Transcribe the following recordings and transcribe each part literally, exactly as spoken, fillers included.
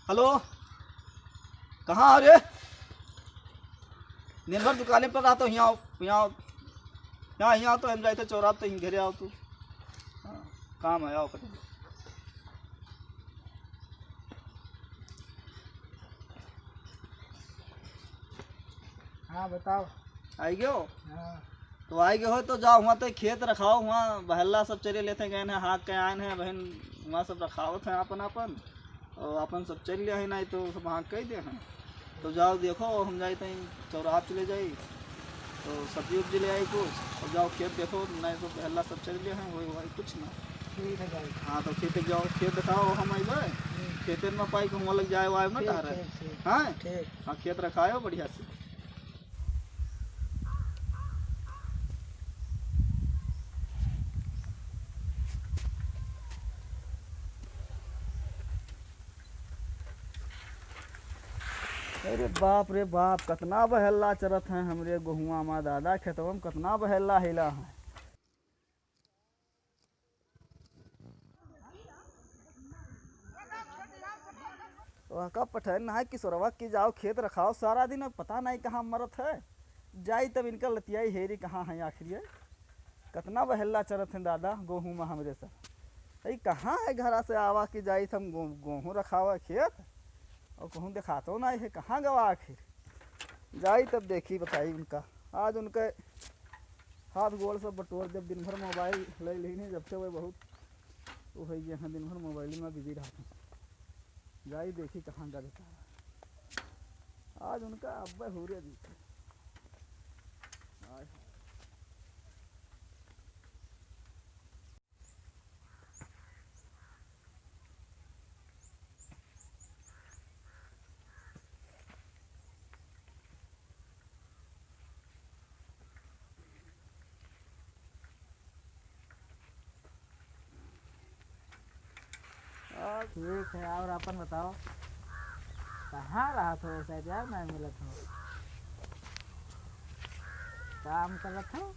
हेलो, कहाँ हो रे? दिन भर दुकाने पर रहत हो, हियाँ आओ, हियाँ आओ, हियाँ, हियाँ आओ तो हम जाइत है चौराहा, तो हियाँ घरे आओ तू। हाँ, काम है, आओ कटे। हाँ, बताओ। आइ गयो? हाँ। तो आइ गयो हो तो जाओ, हुआँ तो खेत रखाओ, हुआँ बहल्ला सब चरे लेते गए हैं, हाँक के आए हैं बहन, हुआँ सब रखावत हैं आपन आपन, और आपन सब चर लिया है, नहीं तो सब हाँक के ही दे हैं। तो जाओ देखो, हम जाइत हैं चौराहा चले जाई, तो सब्जी उब्जी ले आई कुछ, और जाओ खेत देखो, नहीं तो बहल्ला सब चर लिया है, वही वही कुछ ना। ठीक है भाई। हाँ, तो खेत जाओ, खेत दिखाओ, हम अइबे। हम्म। खेते में पाई कहूँ लग जाए, वाए में ठीक, टहरे। ठीक, ठीक। हाँ? ठीक। हाँ, खेत रखायो बढ़िया से। अरे बाप रे बाप, कतना बहेल्ला चरत हैं हमरे गोहुआ मा दादा, खेतवा में कतना बहेल्ला हिला हैं। वहका पठैन ना है किशोरवा कि जाओ खेत रखाओ सारा दिन, अब पता नहीं कहाँ मरत है। जाई तब इनका लतियाई हेरी कहाँ है आखिर ये। कतना बहेल्ला चरत हैं दादा गोहूँ मा हमरे सब। ई कहाँ है घरा से आवा कि जाई हम गो-, गोहूँ रखावा खेत, और कहूँ देखातो नहीं है, कहाँ गवा आखिर। जाई तब देखी बताई उनका। आज उनके हाथ गोड़ सब बटोर देब, दिन भर मोबाइल ले लेने, जब से वो बहुत वो है जे हाँ, दिन भर मोबाइल में बिजी रहत हैं। जाई देखी कहाँ गए का। आज उनका अब्बे हुरे दी थे। आय हाय। और ठीक है, और अपन बताओ, कहाँ रहत हो शायद यार, नहीं मिलत हो, काम करत हो?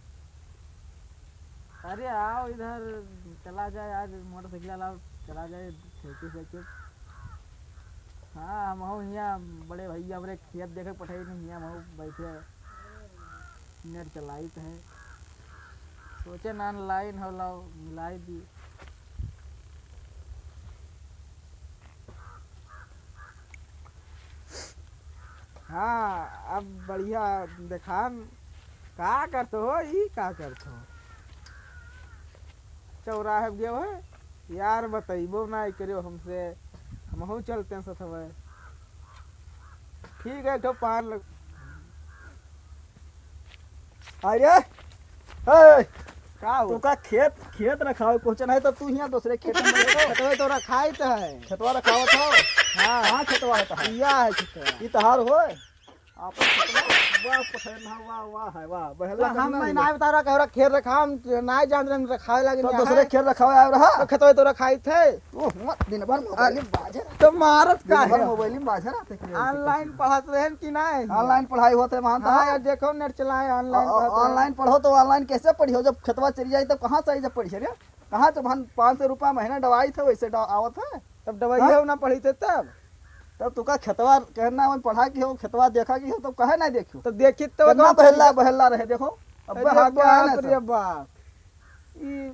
अरे आओ इधर, चला जाए आज मोटरसाइकिल लाओ, चला जाए खेती से खेत। हाँ, हम हो हियाँ बड़े भैया हमरे खेत देखे पठाई नहीं, हियाँ हम हो बैठे नेट चलाइत है। सोचे ना लाइन हो लाओ, मिलाई दी। हाँ, अब बढ़िया देखान, का करत हो, ई का करत हो? चौराहे पे गयो है, यार बतइबो ना करियो हमसे, हमहू चलते हैं सथवे। ठीक है, एक ठो पान लग-, अरे, ए, का हो? तू का खेत, खेत रखावे पहुँचन है तो तू हियाँ दूसरे खेत में बैठो। खेतवा तो रखाइत है। खेतवा रखावत हो? हाँ। कहाँ खेतवा है तहार? इया है खेतवा। ई तहार होय? आपन खेतवा, वाह, पठैन, वाह, वाह, है, वाह, बहेला तो हम कहीं नहीं नहीं। ना बता रहा, कह रहा खेत रखा, हम नहीं जान रहे, हम रखावे लागे तो नहीं दूसरे है। खेत रखावे आए रहा। तो खेतवा तो रखाइत है। ओ, हुआ दिन भर मोबाइल में बाजे रहा। तो मारत का दिन भर है? मोबाइल में बाजे रहा, देख ले, online पढ़त रहेन कि नहीं? Online पढ़ाई होत है, मानता हाँ है? यार, देखो नेट चलाए, online आ, पढ़त रहेन। Online पढ़ो तो online कैसे पढ़ियो? जब खेतवा चली जाई तब कहाँ से आई जब पढ़िए रे? कहाँ जब हम पाँच सौ रुपया महीना दवाई थे वैसे ड-, आवत है? तब दवाई हाँ? हो ना पढ़ी थे तब? तब तुका खेतवा कहना में पढ़ा की हो, खेतवा देखा की हो, तब कहे नहीं देखियो? तो देखी तो कितना एकदम बहेला, बहेला रहे, देखो। अब अरे हाथ में आया ना बाप रे सब। बाप। ई,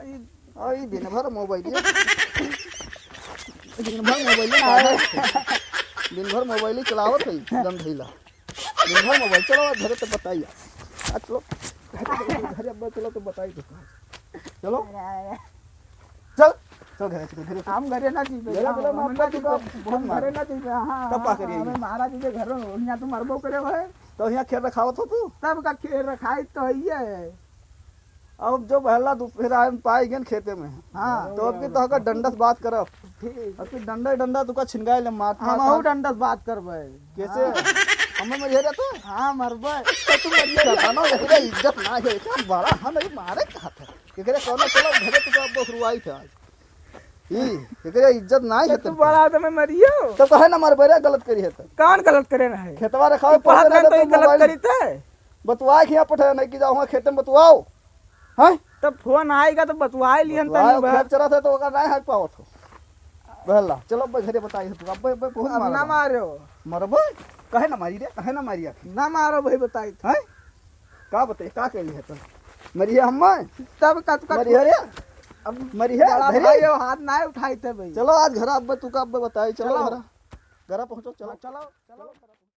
ई और ई दिन भर मोबाइल, दिन भर मोबाइल में बाहर, दिन भर मोबाइल ही चलावत है, एकदम ढीला। दिन भर मोबाइल चलाओ, घरे तो बताई। आ, चलो, घरे, घरे अब चलो तो बताई तो। चलो। अरे, अरे। चल, चल घरे, चल घरे, चल। हम घरे ना जीबे, घरे हम, चलो, हम मार ना दो, जीबे, बहुत हम मार। घरे ना जीबे, हाँ, तब का हाँ, करिए? हमें मारा जीबे घर, यहाँ तो मरबो करे भाई। तो यहाँ खेत रखावत हो तू? तब का खेत रखाई तो है ये। अब जो बहेला दोपहर आए पाए गए खेते में। हाँ। तो अब की तो का डंडा से बात करब। ठीक। अब की डंडा, डंडा तुका छिनगाए ले मार, हम मार, अहू मार। डंडा से बात करबे। कैसे? हाँ। हमें मरिया जाता? हाँ, मरबे। तो तू मरिया जाता ना, एकरे इज्जत ना है, इतना बड़ा हम नहीं मारे चाहते। एकरे कौनो चलो घरे तू तो अब बखरुआई थे आज। ई, एकरे इज्जत ना है तो तू तब। बड़ा तो मैं मरियो। तो कहे ना मरबे रे, गलत करी है तो। कौन गलत करे ना है? खेतवा रखावे तू पढ़त पढ़त रहन तो तो ई गलत मोबाइल करी थे। बतुआ के यहाँ पठाया नहीं कि जाओ वहाँ खेते में बतुआओ। हैं? तब फोन आएगा तो बतुआए लिहन बतुआए, तनी बा। खेत चरत है तो ओकर नहीं हक पावत हो। कहला, चलो अब्बे घरे बताई है तू, अब्बे, अब्बे बहुत अब ना मारबा। मारो। मरबे? काहे ना मारी रे? काहे ना मारी आखिर? ना मारो भाई, बताई तो। हैं? का बताई? का कहली है तो? मरी है हम्मे? तब का, का मरी है रे? अब मरी है? बड़ा धरी? भाई हो, हाथ ना उठाई थे भाई। चलो आज घर अब्बे, तू का अब्बे बताई, चलो चलो। घर। घर पहुँचो, चलो। हाँ, चलो, चलो।